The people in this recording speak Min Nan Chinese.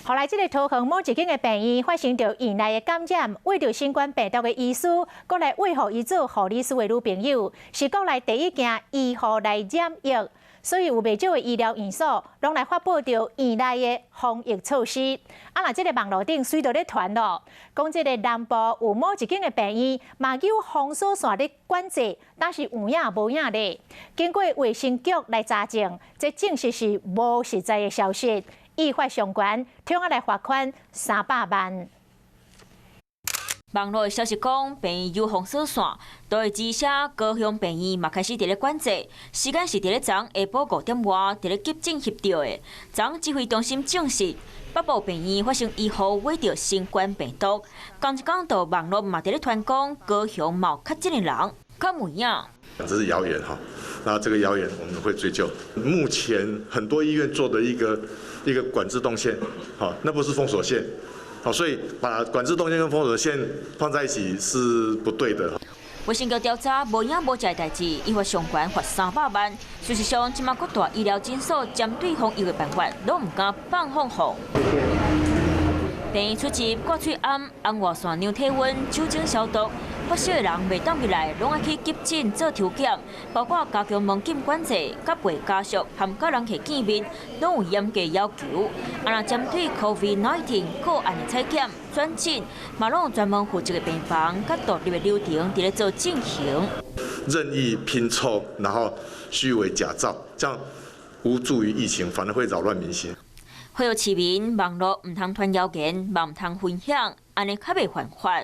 予來這个桃園某一間的病院發生著院內的感染，穢著新冠病毒的醫師，閣來慰予伊做護理師的女朋友，是國內第一件醫護來染疫，所以有袂少的醫療院所攏來發布著院內的防疫措施。啊，若這个網路頂隨著咧傳囉，講這个南部有某一間的病院嘛有封鎖線咧管制，但是有影無影咧。經過衛生局來查證，這證實是無實在的消息。依法相關，通仔來罰款300萬。網路消息講，病院有封鎖線，都會知寫高雄病院嘛開始佇咧管制，時間是佇咧昨下晡5點外，佇咧急診翕著的。昨指揮中心證實，北部病院發生醫護穢著新冠病毒，仝一工就網路嘛佇咧傳講高雄嘛有確診的人，敢有影？這是謠言哈，那這個謠言我們會追究。目前很多醫院做的一個管制動線，好，那不是封鎖線，好，所以把管制動線跟封鎖線放在一起是不對的。衛生局調查無影無跡的代誌，依法相關罰300萬。事實上，這馬各大醫療診所針對防疫的辦法，攏毋敢放放放。病院出入掛喙罨、紅外線量體溫、酒精消毒。發燒的人袂當入來，攏愛去急診做抽檢，包括加強門禁管制、佮陪家屬含佮人客見面，攏有嚴格要求。啊，若針對 COVID-19 個案的採檢、轉診，嘛攏有專門負責的病房，佮獨立的流程，佇咧做進行。任意拼湊，然後虛偽假造，這樣無助於疫情，反而會擾亂民心。呼籲市民網路毋通傳謠言，嘛毋通分享，按呢較袂犯法。